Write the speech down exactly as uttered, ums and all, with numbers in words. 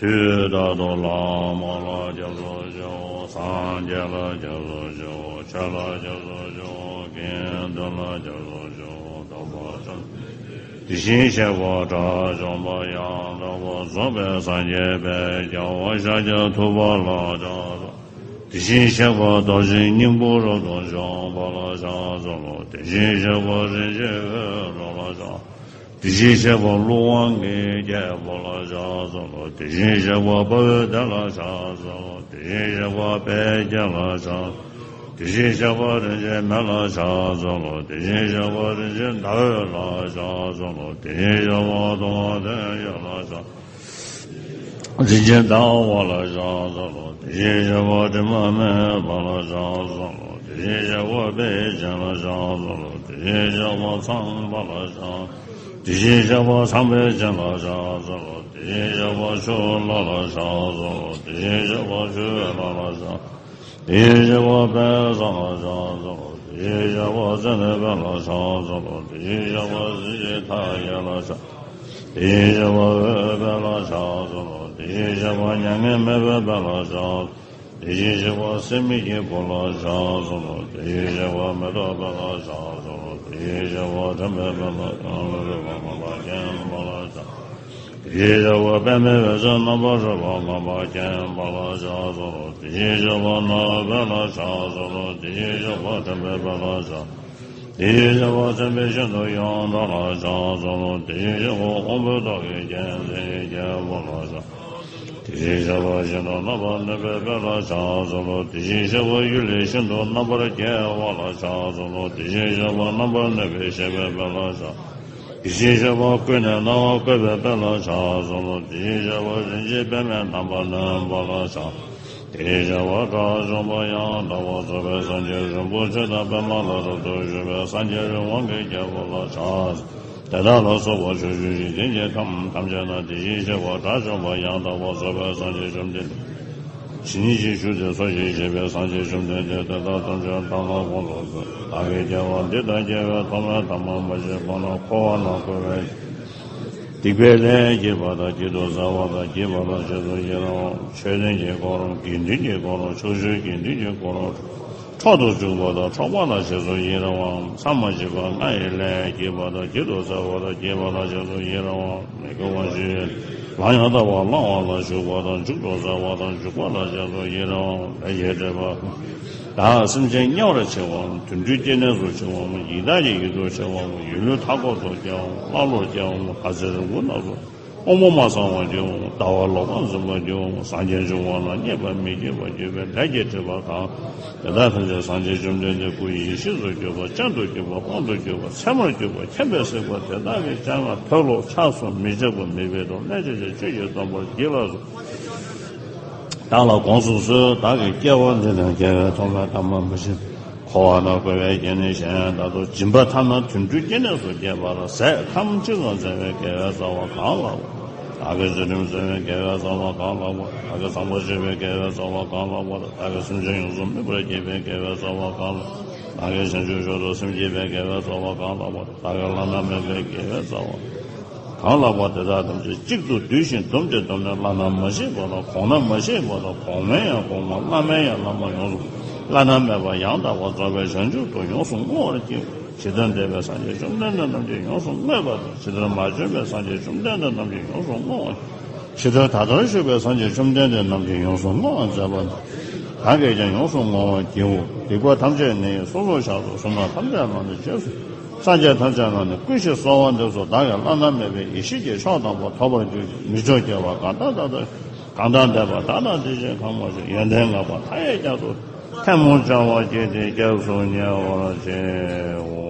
དུས་རྟག་ཏུ་བླ་མ་ལ་སྐྱབས་སུ་མཆིའོ། སངས་རྒྱས་ལ་སྐྱབས་སུ་མཆིའོ། ཆོས་ལ་སྐྱབས་སུ་མཆིའོ། དགེ་འདུན་ལ་སྐྱབས་སུ་མཆིའོ། སྟོན་པ་བཅོམ་ལྡན་འདས་དེ་བཞིན་གཤེགས་པ་དགྲ་བཅོམ་པ་ཡང་དག་པར་རྫོགས་པའི་སངས་རྒྱས་དཔལ་རྒྱལ་བ་ཤཱཀྱ་ཐུབ་པ་ལ་ཕྱག་འཚལ་ལོ། དེ་བཞིན་གཤེགས་པ་རྡོ་རྗེ་སྙིང་པོ་རབ་ཏུ་འཇོམས་པ་ལ་ཕྱག་འཚལ་ལོ། དེ་བཞིན་གཤེགས་པ་རིན་ཆེན་འོད་འཕྲོ་ལ་ཕྱག་དེ་བཞིན་གཤེགས་པ་ཀླུ་དབང་གིས་བསྐྱེད་པ་ལ་ཕྱག་འཚལ་ལོ། དེ་བཞིན་གཤེགས་པ་དཔའ་བོའི་སྡེ་ལ་ཕྱག་འཚལ་ལོ། དེ་བཞིན་གཤེགས་པ་དཔལ་དགྱེས་ལ་ཕྱག་དེ་བཞིན་གཤེགས་པ་རིན་ཆེན་མེ་ལ་ཕྱག་འཚལ་ལོ། དེ་བཞིན་གཤེགས་པ་རིན་ཆེན་ཟླ་འོད་ལ་ཕྱག་འཚལ་ལོ། དེ་བཞིན་གཤེགས་པ་དུང་བ་ལྡན་ཡོད་ལ་ཕྱག་རིན་ཆེན་ཟླ་བ་ལ་ཕྱག་འཚལ་ལོ། དེ་བཞིན་གཤེགས་པ་དྲི་མ་མེད་པ་ལ་ཕྱག་འཚལ་ལོ། དེ་བཞིན་གཤེགས་པ་དཔལ་ཆེན་ལ་ཕྱག་འཚལ་ལོ། དེ་བཞིན་གཤེགས་པ་ཚངས་པ་ལ་ཕྱག་དེ་བཞིན་གཤེགས་པ་ཚངས་པའི་སྤྱན་ལ་ཕྱག་འཚལ་ལོ། དེ་བཞིན་གཤེགས་པ་ཆུ་ལྷ་ལ་ཕྱག་འཚལ་ལོ། དེ་བཞིན་གཤེགས་པ་ཆུ་ལྷ་ལ་ཕྱག་དེ་བཞིན་གཤེགས་པ་དཔལ་བཟང་ལ་ཕྱག་འཚལ་ལོ། དེ་བཞིན་གཤེགས་པ་ཙནྡན་དཔལ་ལ་ཕྱག་འཚལ་ལོ། དེ་བཞིན་གཤེགས་པ་གཟི་བརྗིད་མཐའ་ཡས་ལ་ཕྱག་དེ་བཞིན་གཤེགས་པ་འོད་དཔལ་ལ་ཕྱག་འཚལ་ལོ། དེ་བཞིན་གཤེགས་པ་མྱ་ངན་མེད་པའི་དཔལ་ལ་ཕྱག་དེ་བཞིན་གཤེགས་པ་སྲེད་མེད་ཀྱི་བུ་ལ་ཕྱག་འཚལ་ལོ། དེ་བཞིན་གཤེགས་པ་མེ་ཏོག་དཔལ་ལ་ཕྱག་འཚལ་ལོ། དེ་བཞིན་གཤེགས་པ་དྲན་པའི་དཔལ་ལ་ཕྱག་འཚལ་ལོ། དེ་བཞིན་གཤེགས་པ་པདྨའི་འོད་ཟེར་རྣམ་པར་རོལ་པ་མངོན་པར་མཁྱེན་པ་ལ་ཕྱག་འཚལ་ལོ། དེ་བཞིན་གཤེགས་པ་ནོར་དཔལ་ལ་ཕྱག་འཚལ་ལོ། དེ་བཞིན་གཤེགས་པ་དྲན་པའི་དཔལ་ལ་ཕྱག་དེ་བཞིན་གཤེགས་པ་མཚན་དཔེ་ཤིན་ཏུ་ཡོངས་གྲགས་ལ་ཕྱག་འཚལ་ལོ། དེ་བཞིན་གཤེགས་པ་དབང་པོའི་ཏོག་གི་རྒྱལ་མཚན་རྒྱལ་པོ་ལ་ཕྱག་དེ་བཞིན་གཤེགས་པ་ཤིན་ཏུ་རྣམ་པར་གནོན་པའི་དཔལ་ལ་ཕྱག་འཚལ་ལོ། དེ་བཞིན་གཤེགས་པ་གཡུལ་ལས་ཤིན་ཏུ་རྣམ་པར་རྒྱལ་བ་ལ་ཕྱག་འཚལ་ལོ། དེ་བཞིན་གཤེགས་པ་རྣམ་པར་གནོན་པས་གཤེགས་པའི་དཔལ་ལ་ཕྱག་དེ་བཞིན་གཤེགས་པ་ཀུན་ནས་སྣང་བ་བཀོད་པའི་དཔལ་ལ་ཕྱག་འཚལ་ལོ། དེ་བཞིན་གཤེགས་པ་རིན་ཆེན་པདྨས་རྣམ་པར་གནོན་པ་ལ་ཕྱག་དེ་བཞིན་གཤེགས་པ་དགྲ་བཅོམ་པ་ཡང་དག་པར་རྫོགས་པའི་སངས་རྒྱས་རིན་པོ་ཆེ་དང་པདྨ་ལ་རབ་ཏུ་བཞུགས་པའི་སངས་རྒྱས་རི་དབང་གི་རྒྱལ་པོ་ལ་ཕྱག་དེ་དག་ལ་སོགས་པ་ཕྱོགས་བཅུའི་འཇིག་རྟེན་གྱི་ཁམས་ཐམས་ཅད་ན་དེ་བཞིན་གཤེགས་པ་དགྲ་བཅོམ་པ་ཡང་དག་པར་རྫོགས་པའི་སངས་རྒྱས་བཅོམ་ལྡན་འདས། ཇི་སྙེད་ཅིག་བཞུགས་ཏེ་འཚོ་ཞིང་གཞེས་པའི་སངས་རྒྱས་བཅོམ་ལྡན་འདས་དེ་དག་ཐམས་ཅད་བདག་ལ་དགོངས་སུ་གསོལ། བདག་གིས་སྐྱེ་བ་འདི་དང་སྐྱེ་བའི་ཐོག་མའི་ཐ་མ་མ་བྱིན་གོང་ན་འཁོར་བ་ན་འཁོར་བའི་སྡིག་པའི་ལས་བགྱིས་པ་དང་བགྱིད་དུ་སྩལ་བ་དང་བགྱིས་པ་ལ་རྗེས་སུ་ཡི་རང་བ། ཆོས་ལྡན་གྱི་འཁོར་ལོ། དགེ་འདུན་གྱི་འཁོར་ལོ། ཕྱོགས་བཅུའི་དགེ་འདུན་གྱི་འཁོར་ལོ། འཕྲོག་ཏུ་འཇུག་པ་དང་འཕྲོག་པ་ལ་རྗེས་སུ་ཡི་རང་བ། མཚམས་མ་མཆིས་པ་ལྔ་ཡི་ལས་བགྱིས་པ་དང་བགྱིད་དུ་སྩལ་བ་དང་བགྱིས་པ་ལ་རྗེས་སུ་ཡི་རང་བ། མི་དགེ་བ་བཅུའི་ལམ་ཡང་དག་པར་བླང་བ་ལ་ཞུགས་པ་དང་འཇུག་ཏུ་སྩལ་བ་དང་འཇུག་པ་ལ་རྗེས་སུ་ཡི་རང་བ། ལས་ཀྱི་སྒྲིབ་པ་དག་སེམས་ཅན་དམྱལ་བར་མཆི་བའམ་དུད་འགྲོའི་སྐྱེ་གནས་སུ་མཆི་བའམ་ཡི་དྭགས་ཀྱི་ཡུལ་དུ་མཆི་བའམ་ཡུལ་ལུས་མཐའ་འཁོབ་ཏུ་སྐྱེ་བའམ་ཀླ་ཀློར་སྐྱེ་བའམ་དགའ་ཚལ་རི་ཁུང་རྣམས་སུ་དབང་པོ་མ་ཚང་བར་སྐྱེ་བའམ་ཟླ་བ་ལོག་པར་འཛིན་པར་སྐྱེ་བའམ་སངས་རྒྱས་འབྱུང་བ་ལ་མཉེས་པ་མི་བགྱིད་པར་གྱུར་པའི་ལས་ཀྱི་སྒྲིབ་པ་གང་། དེ་དག་ཐམས་ཅད་སངས་རྒྱས་བཅོམ་ལྡན་འདས་སྐུ་ཡེ་ཤེས་སུ་གྱུར་པ་སྤྱན་དུ་གྱུར་པ་དབང་དུ་གྱུར་པ་མཚན་མར་གྱུར་པ་མཁྱེན་པས་གཟིགས་པ་དེ་དག་གི་སྤྱན་སྔར་མཐོལ་ལོ་འཆགས་སུ་མི་བྱེད་པ་མེད་པའི་ཐོག་ལས་ཅན་ཅིག་ཆོས་ཀྱི་སྟོན་པར་བགྱིད་ལགས་སོ། བདག་ལ་དགོངས་སུ་གསོལ། བདག་གིས་སྐྱེ་བ་འདི་དང་སྐྱེ་བའི་ཐོག་མའི་ཐ་མ་མ་བྱིན། འཁོར་བ་ན་འཁོར་བའི་སྐྱེ་གནས་གཞན་དག་ཏུ་སྦྱིན་པ་ཐ་ན་དུད་འགྲོའི་སྐྱེ་གནས་སུ་སྐྱེས་པར་ཟས་ཁམ་གཅིག་ལ་འཛེམ་པའི་དགེ་བའི་རྩ་བ་གང་ལགས་པ། བདག་གིས་ཚུལ་ཁྲིམས་བསྲུང་བའི་དགེ་བའི་རྩ་བ་གང་ལགས་པ། བདག་གིས་བཟང་པོ་སྤྱོད་པའི་དགེ་བའི་རྩ་བ་གང་ལགས་པ། བདག་གིས་སེམས་ཅན་ཡོངས་སུ་སྨིན་པར་བགྱིས་པའི་དགེ་བའི་རྩ་བ་གང་ལགས། བདག་གིས་བྱང་ཆུབ་མཆོག་ཏུ་སེམས་བསྐྱེད་པའི་དགེ་བའི་རྩ་བ་གང་ལགས་པ། བདག་གིས་བླ་ན་མེད་པའི་དགེ་བའི་རྩ་བ་གང་ལགས་པ། དེ་དག་ཐམས་ཅད་གཅིག་ཏུ་བསྡུས་ཤིང་བསྡོམས་ཏེ་བསྡོམས་ནས་བླ་ན་མ་མཆིས་པ་དང་གོང་ན་མ་མཆིས་པ་དང་གོང་མའི་ཡང་གོང་མ་བླ་མའི་ཡང་བླ་མ་ཡོངས་སུ་བླ་ན་མེད་པ་ཡང་དག་པར་རྫོགས་པའི་བྱང་ཆུབ་ཏུ་ཡོངས་སུ་བསྔོ་བར་བགྱིའོ། ཇི་ལྟར་འདས་པའི་སངས་རྒྱས་བཅོམ་ལྡན་འདས་རྣམས་ཀྱིས་ཡོངས་སུ་བསྔོས་པ་དང་། ཇི་ལྟར་མ་བྱོན་པའི་སངས་རྒྱས་བཅོམ་ལྡན་འདས་རྣམས་ཀྱིས་ཡོངས་སུ་བསྔོ་བར། ཇི་ལྟར་ད་ལྟར་བཞུགས་པའི་སངས་རྒྱས་བཅོམ་ལྡན་འདས་རྣམས་ཀྱིས་ཡོངས་སུ་བསྔོ་བར་མཛད་པ་དང་། བདག་གིས་ཀྱང་ཡོངས་སུ་བསྔོ་བར་བགྱིའོ། སྡིག་པ་ཐམས་ཅད་ནི་སོ་སོར་བཤགས་སོ། བསོད་ནམས་ཐམས་ཅད་ལ་ནི་རྗེས་སུ། སངས་རྒྱས་ཐམས་ཅད་ལ་ནི་བསྐུལ་ཞིང་གསོལ་བ་འདེབས་སོ། བདག་གིས་བླ་ན་མེད་པའི་ཡེ་ཤེས་ཀྱི་མཆོག་དམ་པ་ཐོབ་པར་གྱུར་ཅིག་མི་མཆོག་སྐྱེ་བ་གང་དག་ད་ལྟ་གང་དག་འདས་པ་དག་དང་དེ་བཞིན་གང་མ་བྱོན་ཡོན་ཏན་བསྔགས་པ་མཐའ་ཡས་རྒྱ་མཚོ་ཐལ་མོ་སྦྱར་བ་བགྱིས་ཏེ་སྐྱབས་སུ་ཉེ་བར་མཆིའོ།